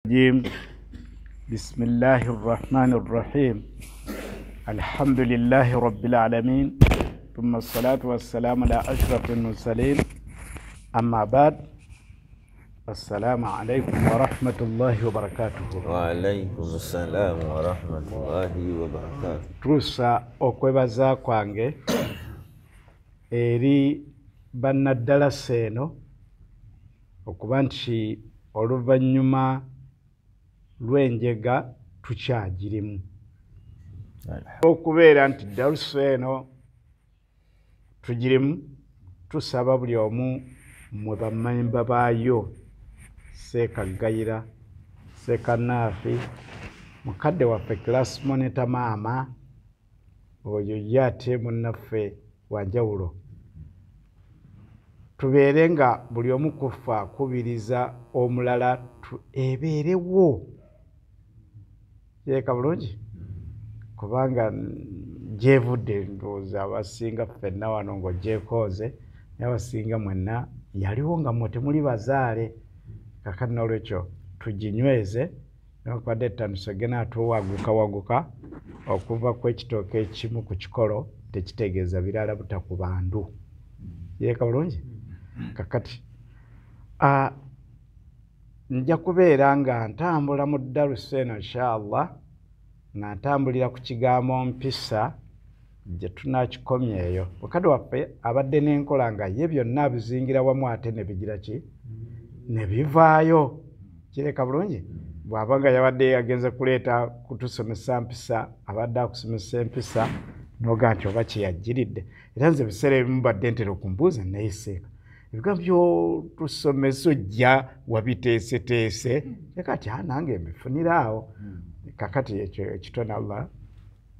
الرجيم. بسم الله الرحمن الرحيم. الحمد لله رب العالمين، ثم الصلاة والسلام على أشرف المرسلين، أما بعد، السلام عليكم ورحمة الله وبركاته. وعليكم السلام ورحمة الله وبركاته. Tuusa okwebaza kwange eri bannaddalasa eno okuba nti oluvannyuma lw'enjega tukyagirimu, okubeera nti dalusa eno tugirimu. Tusaba buli omu mwe bammemba baayo, Seeka Gayira, Seeka Naafi, mukadde waffe class monitor maama oyo ye ate munnaffe wanjawulo, tubeere nga buli omu kufa akubiriza omulala ebeerewo. Kireka bulungi, kubanga gyevudde ndowooza abasinga ffenna wano ng'ogyekooze, naye abasinga mwenna yaliwo nga mmwe temuli bazaale. Kakati noolwekyo tuginyweze, newankubadde etandise gena tuwagukawaguka okuva ku ekitooke ekimu ku kikolo tekitegeeza birala butakuba ndu. Kireka bulungi. Kakati nja kubeera nga ntambula mu dalusa eno inshallah, nga ntambulira ku kigambo mpisa gye tunaakikomyeyo. Mukadde waffe abadde n'enkola nga ye byonna abizingira wamu ate ne bigira ki ne bivaayo. Kireka bulungi. Bw'aba nga yabadde agenze kuleeta kutusomesa mpisa, abadde akusomesa empisa n'oga nti oba kye yajjiridde. Era nze ebiseera ebimu badde ntera okumbuuza, naye Seeka, ebigambo by'otusomesa ojja wabiteeseteese? Kati nange mbifunira awo. Kakati ekyo ekitone Allah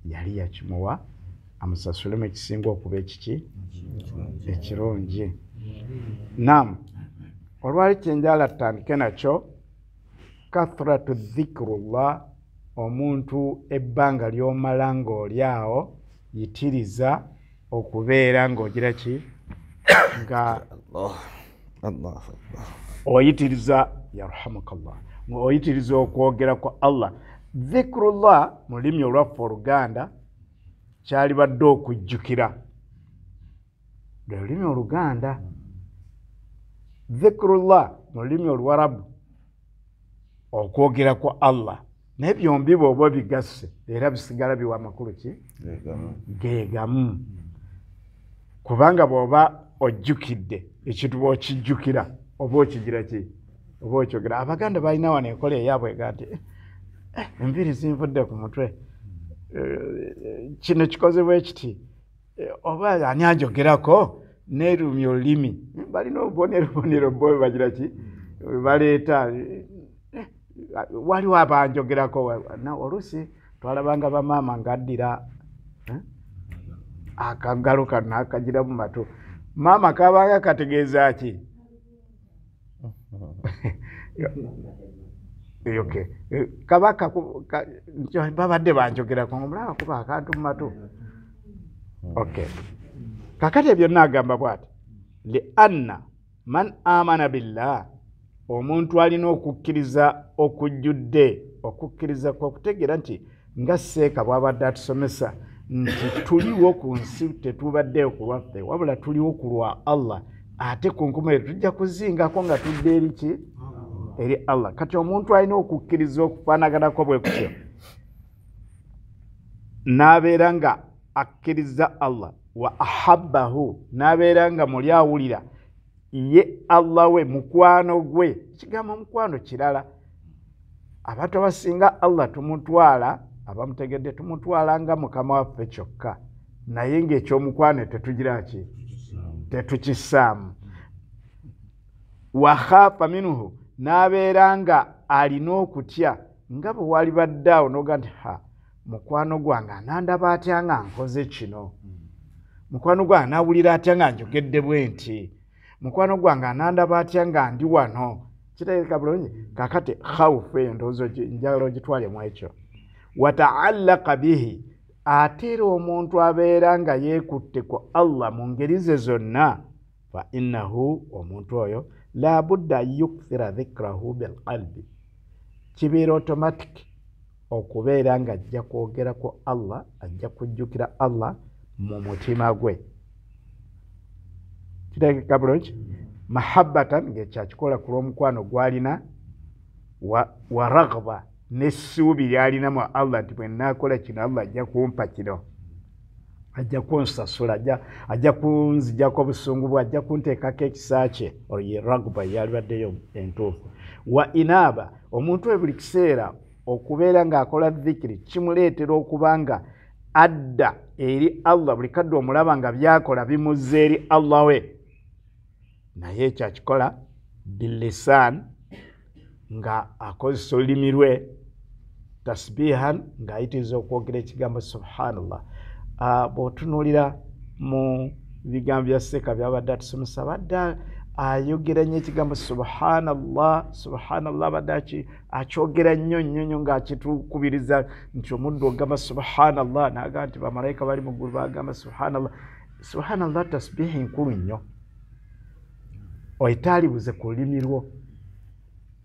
yali yakimuwa, amusasulemu ekisinga okuba ekiki ekirungi. Nam olwali kyenjala tutandike nakyo, kathratu dhikrullah. Omuntu ebbanga ly'omala ng'oli awo yitiriza okubeera ng'ogira ki nga oyitiriza, yarhamukallah, ng'oyitiriza okwogera kwa Allah. Dhikrullah mu lulimi olwaffe Oluganda kyalibadde okujjukira, lwe lulimi Oluganda. Dhikrullah mu lulimi Oluwarabu okwogera kwa Allah, naye byombi bw'oba bigasse era bisigala biwa amakulu ki geegamu, kubanga bw'oba ojjukidde ekintu bw'okijjukira oba okigira ki oba okyogera. Abaganda balina wano enkola eyaabwe ega nti enviiri zinvudde ku mutwe, kino kikoze bwe kiti, oba ani anjogerako, neerumya olulimi. Balina obubonero bo bagira ki baleeta, waliwo abanjogerako. Oluusi twalabanga bamaama ng'addira akagalo kano akagira mu matu. Maama kabanga kategeeza ki? Okay. Kabaka babadde banjogerako, omulaba kuba akantu mu matu. Okay. Kakati byonna agamba bw'ati, li anna man amana billah, omuntu alina okukkiriza okujjudde, okukkiriza kw'okutegeera nti nga Seeka bw'abadde atusomesa nti tuliwo ku nsi, tetubaddeyo ku lwaffe, wabula tuliwo ku lwa Allah, ate ku nkomerero tujja kuzingako nga tudde eri ki? Eri Allah. Kati omuntu alina okukkiriza okufaanaganako bwe kutyo, n'abeera nga akkiriza Allah, wa ahabbahu, n'abeera nga muli awulira ye Allah we mukwano gwe. Ekigambo mukwano kirala. Abantu abasinga Allah tumutwala, abamutegedde tumutwala nga mukama waffe kyokka, naye ng'ekyomukwano tetugira ki tetukissaamu. Wa khaafa minhu, n'abeera nga alina okutya, nga bwe walibadde awo n'oga nti ha, mukwano gwange anandaba atya nga nkoze kino, mukwano gwange anaawulira atya nga njogedde bwe nti, mukwano gwange anandaba atya nga ndi wano. Kitegeereka bulungi. Kakati khawufu eyo ndowooza njagala ogitwalemu ekyo. Wataallaqa bihi, ate era omuntu abeera nga yeekutte ku Allah mu ngeri ze zonna, fa innahu, omuntu oyo la budda an yukthira dhikrahu bilqalbi, Kibeera automatic okubeera nga ajja kwogera ku Allah, ajja kujjukira Allah mu mutima gwe. Kitegerekeka bulungi? Mahabbatan, ng'ekyakikola ku lw'omukwano gw'alina, wa raghba, n'essuubi ly'alina mu Allah nti bwe nnaakola kino Allah ajja kumpa kino, ajja kunsasula, ajja kunzigyako obusungu bwe, ajja kunteekako ekisa kye. Oyo ye raghba yalibaddeyo entuufu. Wa inaaba, omuntu we buli kiseera okubeera ng'akola dhikiri kimuleetera okuba nga adda eri Allah. Buli kadde omulaba nga byakola bimuzza eri Allah we, naye ekyo akikola bilisan, nga akozesa olulimi lwe, tasbihan, ng'ayitiriza okwogera ekigambo subhanallah. Bw'otunuulira mu bigambo bya Seeka byabadde atusomesa, abadde ayogera nnyo ekigambo subhanallah, subhanallah, abadde akyogera nnyo nnyo nnyo ng'akitukubiriza nti omuddu ogamba subhanallah, n'agamba nti bamalayika bali mu ggulu bagamba subhanallah. Subhanallah tasbihi nkulu nnyo, oitaalibuze ku lulimi lwo.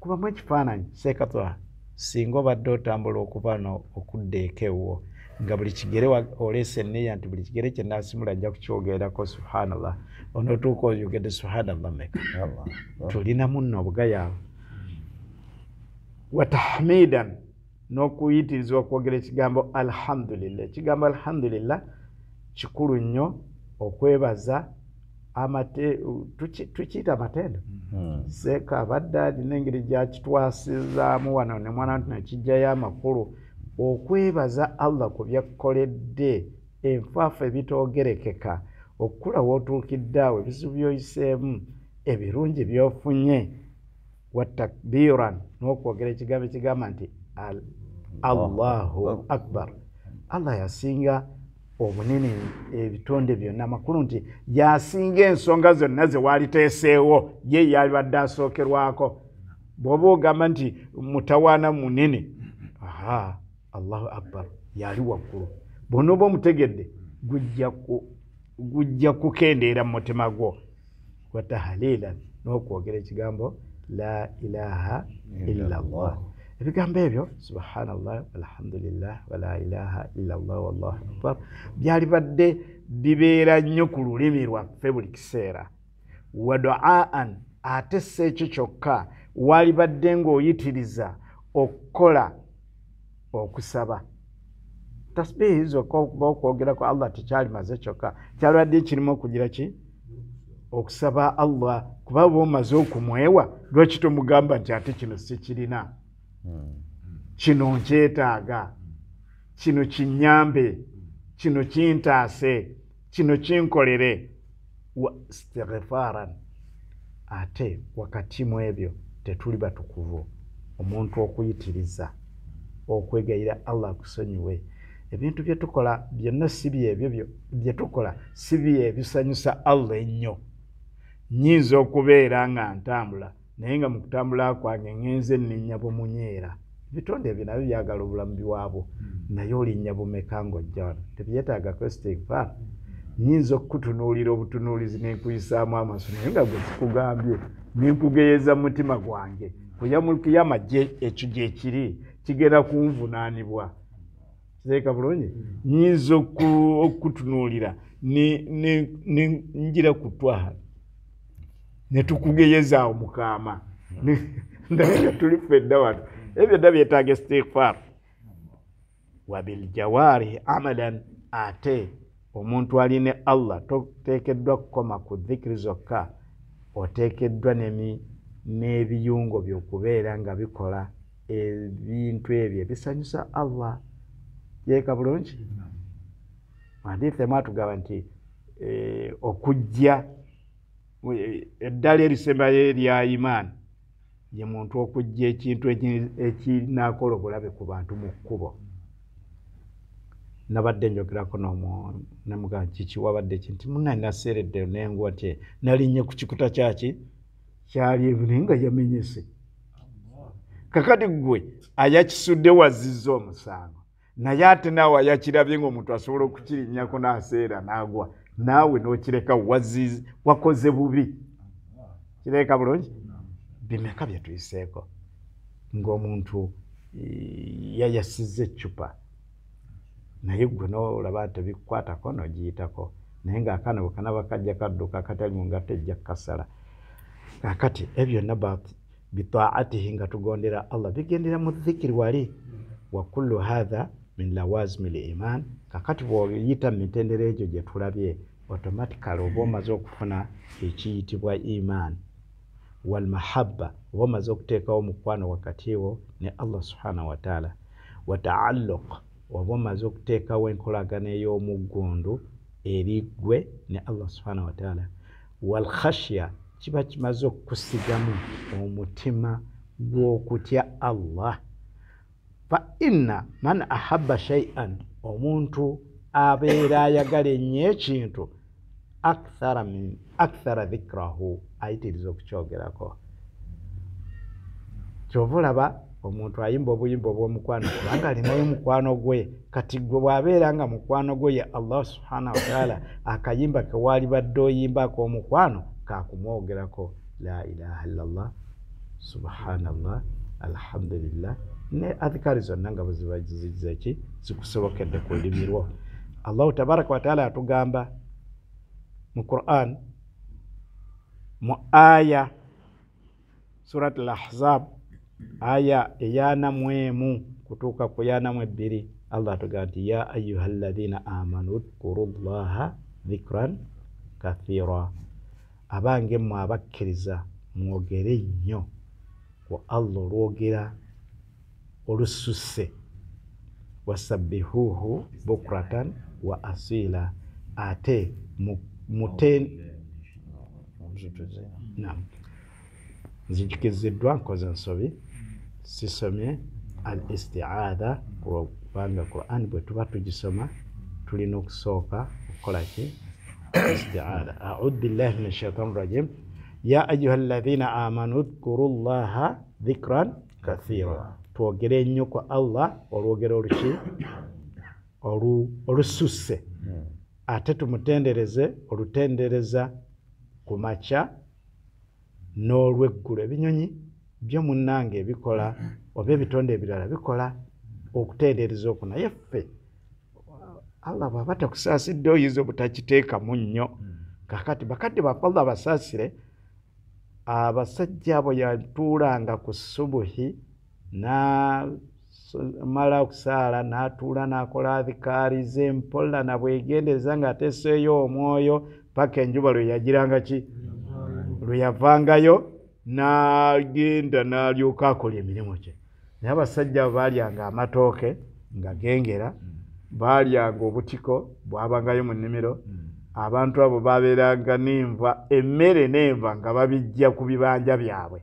Kubamu ekifaananyi Seeka Twaha, singa obadde otambula okuva no okudda eka ewuwo, nga buli kigere oleese enneya nti buli kigere kye naasimula ajja kukyogerako subhanallah, onootuuka oyogedde subhanallah meka? Tulina munno obugayaavu. Wa tahmidan, n'okuyitiriza okwogera ekigambo alhamdulillah. Ekigambo alhamdulillah kikulu nnyo okwebaza tukiyita amatendo. Seeka abadde alina engeri gyakitwasizaamu wano ne mwana nti nekijjayo amakulu. Okwebaza Allah ku byakkoledde, enfaafa ebitoogerekeka, okukula w'otuukidde awo, ebizibu by'oyiseemu, ebirungi by'ofunye. Wa takbiran, n'okwogera ekigambo ekigamba nti Allahu akbar. Allah yasinga obunene ebitonde byonna, amakulu nti yasinga ensonga zonna ze waaliteeseewo, ye yalibadde asookerwako. Bw'oba ogamba nti mutawaana munene, aha, Allahu akbar yali waggulu. Bw'onooba omutegedde gujja kukendeera mu mutima gwo. Wa tahlilan, n'okwogera ekigambo la ilaha illa Allah. Ebigambo ebyo subhanallah, alhamdulillah, wa la ilaha illa Allah, wallahu akbar, byalibadde bibeera nnyo ku lulimi lwaffe buli kiseera. Wa duaan, ate si ekyo kyokka, walibadde ng'oyitiriza okukola okusaba. Tasbihi zokka okuba okwogerako Allah tekyalimaze kyokka, kyalibadde kirimu okugira ki? Okusaba Allah. Kuba bw'omaze okumwewa, lwaki tomugamba nti ate kino sikirina, kino nkyetaaga, kino kinnyambe, kino kintaase, kino kinkolere. Wa istighfaran, ate wakati mu ebyo tetuli batukuvu. Omuntu okuyitiriza okwegayira Allah akusonyiwe. Ebintu bye tukola byonna si byebyo bye tukola si bye ebisanyusa Allah ennyo. Nnyinza okubeera nga ntambula, naye nga mu kutambula kwange ngenze nninnya bumunyeera. Ebitonde ebyo nabyo byagala obulamu bwabwo, naye olinnya bumeka ng'ojja wano? Tebyetaagako istighfar. Nnyinza okukutunuulira obutunuulizi ne nkuyisaamu amaaso, naye nga gwe sikugambye, ne nkugeyeza mu mutima gwange. Ku yawmul qiyama ekyo gye kiri kigenda kunvunaanibwa. Kiteeka bulungi? Nnyinza okukutunuulira ne ngira ku Twaha ne tukugeyeza awo mukaama, naye nga tuli ffenna wano. Ebyo byonna byetaaga istighfar. Wa biljawarihi amalan, ate omuntu ali ne Allah toteekeddwa kukoma ku dhikiri zokka, oteekeddwa n'ebiyungo by'okubeera nga bikola ebintu ebyo ebisanyusa Allah. Yeeka bulungi? Hadithi emu atugamba nti okujja eddala erisembayo erya imaani ye muntu okujja ekintu ekinaakola obulabe ku bantu mu kkubo. Nabadde njogerako nemugamba kiki wabadde ki nti munnaye naseeredde nenguwa nti nalinnye ku kikuta kyaki kyali naye nga yamenyese. Kakati ggwe ayakisudde wazizza omusango, naye ate naawe ayakirabye ng'omuntu asobola okukirinnyako n'aseera n'agwa, naawe n'okireka wakoze bubi. Kireka bulungi? Bimeka bye tuyiseeko ng'omuntu Yayasiza eccupa naye gwe n'olaba tebikukwatako n'ogiyitako, naye ng'akaana bwe kanaba kajja kadduka akatali mu ngatto ejja kukasala. Kaakati ebyo byonna bitaatihi nga tugondera Allah bigendera mu dhikiri wali. Wa kullu hadha min lawazimi l-iman. Kakati bw'oyita mu mitendera egyo gye tulabye, automatically oba omaze okufuna ekiyitibwa iman wal mahabba, oba omaze okuteekawo omukwano wakati wo ne Allah subhanahu wa ta'ala, wa taalluq, oba omaze okuteekawo enkolagana ey'omuggundu eri ggwe ne Allah subhanahu wa ta'ala, wal khashya, kiba kimaze okukusigamu omutima gw'okutya Allah. Fa inna man ahabba shay'an, omuntu abeera ayagala ennyo ekintu, akthara dhikrahu, ayitiriza okukyogerako. Kyova olaba omuntu ayimba obuyimba obw'omukwano kubanga alinayo mukwano gwe. Kati gwe bw'abeera nga mukwano gwe ye Allah subhanahu wa ta'ala, akayimba ke waalibadde oyimbako omukwano kakumwogerako la ilaha illallah, subhanallah, alhamdulillah, ne adhikari zonna nga bwe ziba zizeki zikusobokedde ku lulimi lwo. Allahu tabaraka wa taala atugamba mu Quran mu aya Surat al-Ahzab aya 41 kutuuka ku 42, Allah atugamba nti ya ayuha alladhina amanu udhkurullaha dhikran kathira, abange mmwe abakkiriza mwogere nnyo ku Allah olwogera olususse, wasabbihuhu bukratan wa asila, ate nzijukiziddwa nkoze nsobi sisomye al isti'adha, kubanga Quran bwe tuba tugisoma tulina okusooka okukola ki? Isti'adha. A'udhu billahi minash shaitani rajim. Ya ayuha alladhina amanu udhkurullaha dhikran kathira, twogere nnyo ku Allah olwogero oluki olususse, ate tumutendereze olutendereza ku makya n'olweggulo. Ebinyonyi byo munnange ebikola oba ebitonde ebirala bikola okutendereza okwo, naye ffe Allah bw'aba takusaasidde oyinza obutakiteekamu nnyo. Kakati bakadde baffe Allah basaasire, abasajja abo yatuulanga ku subuhi n'amala okusaala n'atuula n'akola adhikaari ze mpola na bwegendereza ng'ateeseeyo omwoyo paka enjuba lwe yagiranga ki lwe yavangayo n'agenda n'alyoka akola emirimu gye. Naye abasajja abo baalyanga amatooke nga gengera, baalyanga obutiko bwabangayo mu nnimiro, abantu abo babeeranga n'enva, emmere n'enva nga babijja ku bibanja byabwe.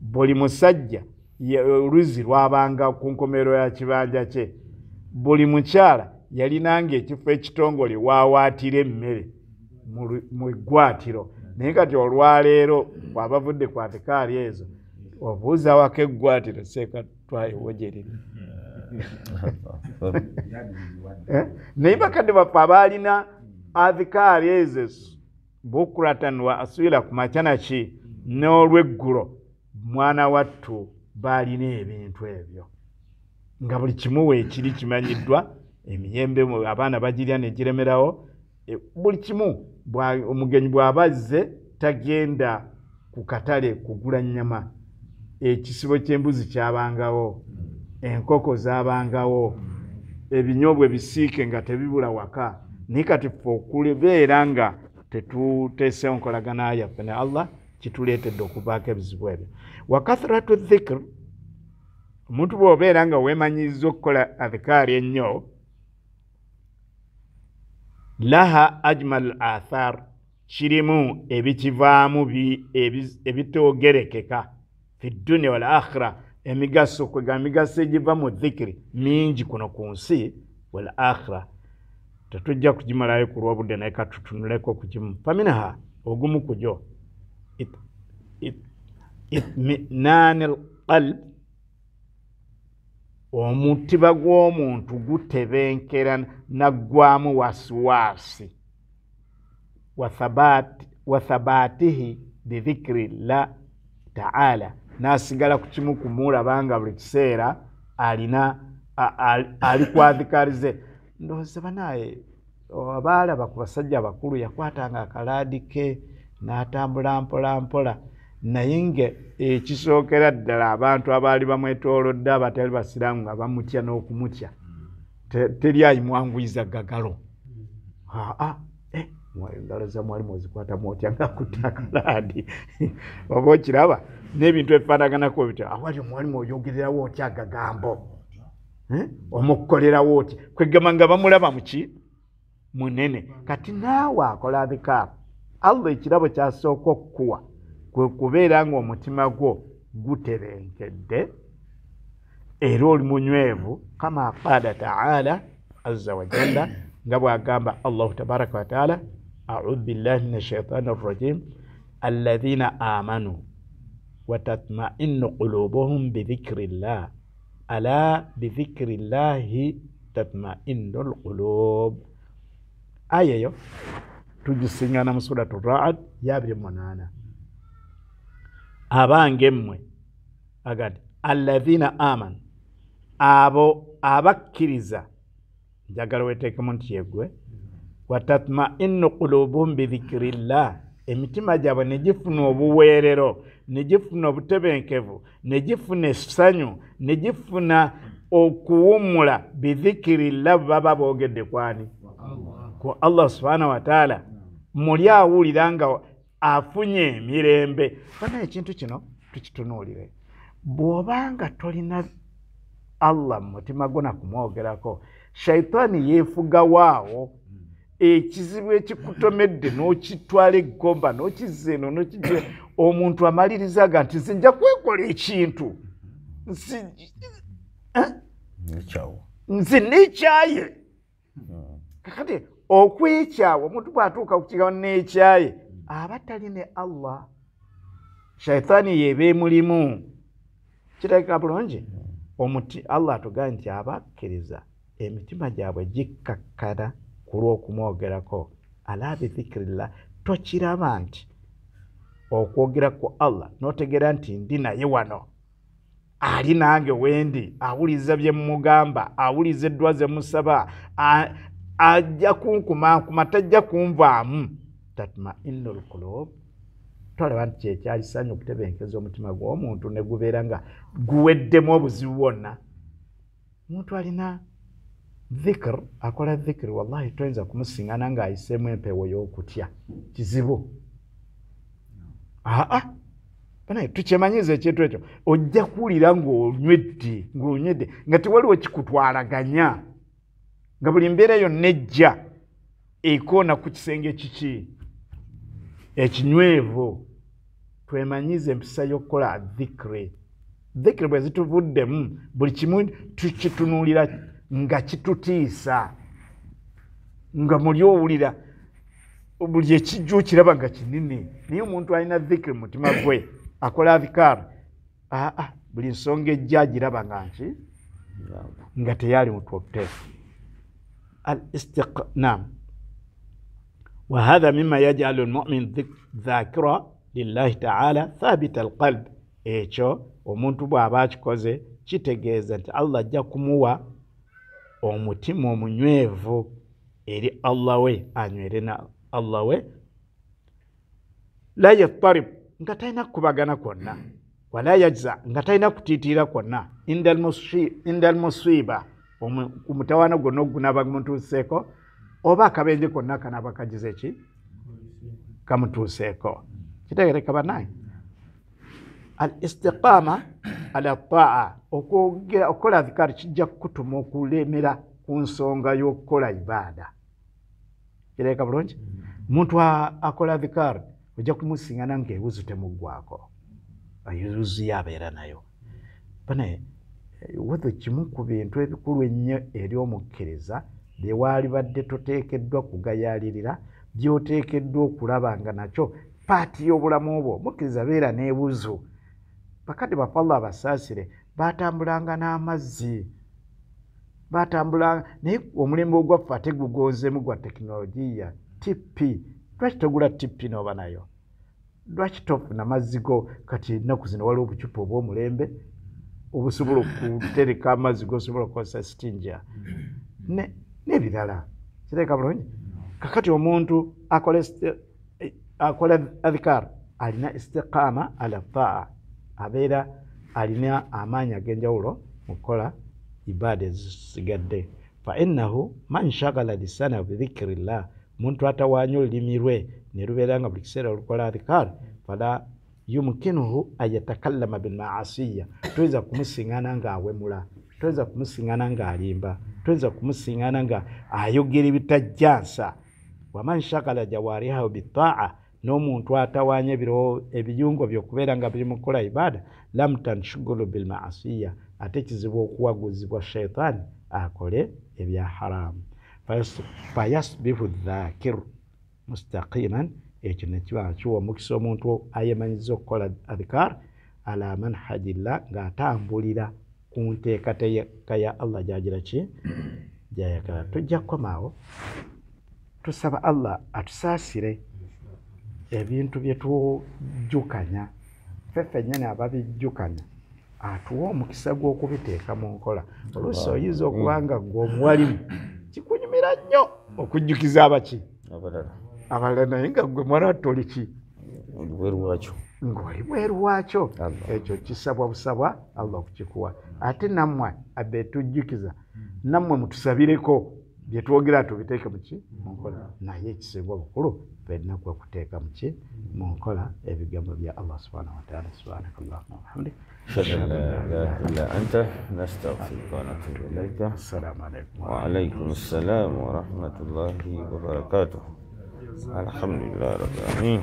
Buli musajja oluzzi lwabanga ku nkomerero ya kibanja kye, buli mukyala yalinanga ekifo ekitongole waawaatira emmere mu ggwatiro. Naye kati olwaleero bw'abavudde ku adhikaari ezo obuuza wako eggwatiro seeka twayiwo gye liri. Naye bakadde baffe abaalina adhikaari ezo bukratan wa aswila ku makya naki n'olweggulo, mwana wattu baalina ebintu ebyo nga buli kimu weekiri kimanyiddwa. Emiyembe abaana bagirya negiremerawo, buli kimu. Omugenyi bw'aba azze tagenda ku katale kugula nnyama, ekisibo ky'embuzi kyabangawo, enkoko zabangawo, ebinyobwa ebisiike nga tebibula waka. Naye kati ffe okubeera nga tetuteesewo nkolagana yaffe ne Allah kituleetedde okuvaako ebizibu ebyo. Wa kathratu dhikr, omuntu bw'obeera nga weemanyirizza okukola adhikaari ennyo, laha ajmal athar, kirimu ebikivaamu ebitoogerekeka fi dunia wal akhira, emigaso kwega emigaso egiva mu dhikiri mingi kuno ku nsi, wal akhira tetujja kugimalayo ku lw'obudde, naye katutunuleko ku kimu. Faminaha, ogumu ku gyo itminaani alqalb, omutiba gw'omuntu gutebenkera naggwamu wasiwasi, wa thabatihi bidhikri la taala, n'asigala ku kimu kumulaba nga buli kiseera alina ali ku adhikaari ze. Ndowooza banaye abaalaba ku basajja abakulu yakwatanga akalaadi ke n'atambula mpola mpola, naye nga ekisookera ddala abantu abaali bamwetoolodde abatali basiraamu nga bamutya n'okumutya, teri ayimwanguyiza gagalo. Aa engalo za mwalimu ozikwatamu otya ng'akutte akalaadi? Oba okiraba n'ebintu ebifaanaganako bityo, awali omwalimu oyogererawo otya agagambo, omukolerawo otya? Kwegamba nga bamulaba muki munene. Kati naawe akola adhikaari, Allah ekirabo kyasooka okukuwa kwe kubeera ng'omutima gwo gutebenkedde era oli munywevu, kama qaala taala azza wa jalla, nga bw'agamba Allahu tabaraka wa taala, audhu billahi min ashaitani rrajim alladhina amanu watatmainu qulubuhum bidhikrillah ala bidhikrillahi tatmainu lqulub. Aya eyo tugisingana mu suratu Ra'd ya 28. Abange mmwe, agati alladhina amanu, abo abakkiriza, njagala weteekemu nti yegwe, watatmainu qulubuhum bidhikrillah, emitima gyabwe ne gifuna obuweerero, ne gifuna obutebenkevu, ne gifuna essanyu, ne gifuna okuwummula, bidhikirillah, baba boogedde kwani? Ku Allah subhanahu wa taala. Muli awulira nga afunye emirembe. Bana ekintu kino tukitunuulire. Bw'obanga tolina Allah mu mutima gwo na kumwogerako, shaitaani yeefugawaawo. Ekizibu ekikutomedde n'okitwala eggomba n'okizza eno n'okijja, omuntu amaliriza ga nti nze nja kwekola ekintu, nze neekyaye. Kakati okwekyawa, omuntu bw'atuuka ku kigambo neekyaye aba tali ne Allah, shaitaani yeeba emulimu. Kirabika bulungi. Omuti Allah atugambye nti abakkiriza emitima gyabwe gikkakkana ku lw'okumwogerako, ala bidhikirillah. Tokiraba nti okwogera ku Allah n'otegeera nti ndi naye wano, ali nange wendi, awuliza bye mugamba, awuliza eddwa ze musaba, ajja kunkumankuma, tajja kunvaamu. Tatmainu lqulub. Twalaba nti kyekyalisanyu okutebenkeza omutima gw'omuntu ne gubeera nga guweddemu obuzibu bwonna. Omuntu alina dhikr, akola dhikr, wallahi toyinza kumusingana ng'ayiseemu empewo y'okutya, kizibu. Aa banaye tukyemanyiza ekintu ekyo, ojja kuwulira ng'onywedde, ng'onywedde nga tewaliwo kikutwalaganya, nga buli mbeera yonna ejja ekoona ku kisenge kiki ekinywevu. Twemanyize empisa y'okukola dhikri. Dhikri bwe zituvuddemu buli kimu tukitunuulira nga kitutiisa, nga muli owulira buli ekijja okiraba nga kinene. Naye omuntu alina dhikri mu mutima gwe, akola adhikaari, aa buli nsonga ejja agiraba nga nki nga teyali mutwotte. Al-istiqnam wa hadha mimma yaj'alu al-mu'min dhakira lillahi ta'ala thabita al-qalb. Ekyo omuntu bw'aba akikoze kitegeeza nti Allah ajja kumuwa omutima omunywevu eri Allah we, anywere na Allah we. La yattarib, nga talina kukubagana kwonna, wala yajza, nga talina kutiitiira kwonna, inda almusiba, ku mutawaana gwonna ogunaaba gumutuuseeko, oba akabenje konna kanaaba kagize ki kamutuuseeko. Kitegeereka bannange? Al istiqama ala taa, okwogera okukola adhikaari kijja kukutuma okulemera ku nsonga y'okukola ibaada. Kirabika bulungi? Omuntu akola adhikaari ojja kumusingana ng'ewuzu temuggwako, ewuzu ye abeera nayo. Banaye wudhu kimu ku bintu ebikulu ennyo eri omukkiriza bye waalibadde toteekeddwa kugayaalirira, by'oteekeddwa okulaba nga nakyo paati y'obulamu bwo. Omukkiriza beera n'ewuzu. Bakadde baffe Allah abasaasire baatambulanga n'amazzi, batambula, naye omulembe ogwaffe ate gugonzeemu gwa tekinologiya. TP, lwaki togula TP n'oba nayo? Lwaki tofuna mazzi go? Kati ennaku zino waliwo obucupa obw'omulembe obusobola okutereka amazzi gosobola okukozesa stinja n'ebirala. Kireka bulungi. Kakati omuntu akola adhikar alina istiqama ala taa, abeera alina amaanyi ag'enjawulo mu kukola ibaada ezisigadde. Fa innahu man shagala lisanahu bidhikirillah, omuntu atawaanya olulimi lwe ne lubeera nga buli kiseera olukola adhikar, fala yumkinuhu an yatakallama bilmaasiya, toyinza kumusiŋŋaana ng'awemula, toyinza kumusiŋŋaana ng'alimba, toyinza kumusiŋŋaana nga ayogera ebitajjansa. Waman shagala jawarihahu bitaa, n'omuntu atawaanya ebiyungo bye okubeera nga biri mu kukola ibaada, lam tanshugulu bilmaasiya, ate kizibu okuwaguzibwa shaitaani akole ebya haramu. Fayasbihu dhakiru mustaqiman, ekyo nekiba kiwa omukisa omuntu ayemanyiza okukola adhikar ala manhajillah, ng'atambulira ku nteekateeka ya Allah gyagira ki gyayagala. Tujja kukomaawo, tusaba Allah atusaasire ebintu bye tujjukanya ffe ffennyini ababijjukanya, atuwe omukisa gw'okubiteeka mu nkola. Oluusi oyinza okuba nga ggwe omuwalimu kikunyumira nnyo okujjukiza abaki abalala, naye nga ggwe mwana toli ki ng'oli bweru waakyo. Ekyo kisabwa busabwa Allah okukikuwa. Ate nammwe abetujjukiza, nammwe mutusabireko bye twogera tubiteeke muki mu nkola. Naye ekisinga obukulu ffenna kwe kuteeka muki mu nkola ebigambo bya Allah subhanahu wataala. Subhanaka allahuma wabihamdik, ashhadu an la ilaha illa anta nastaghfiruka wa natubu ilaika. Assalamu alaikum. Wa alaikum assalam wa rahmatullahi wa barakatuh. Alhamdulillah rabbil alamin.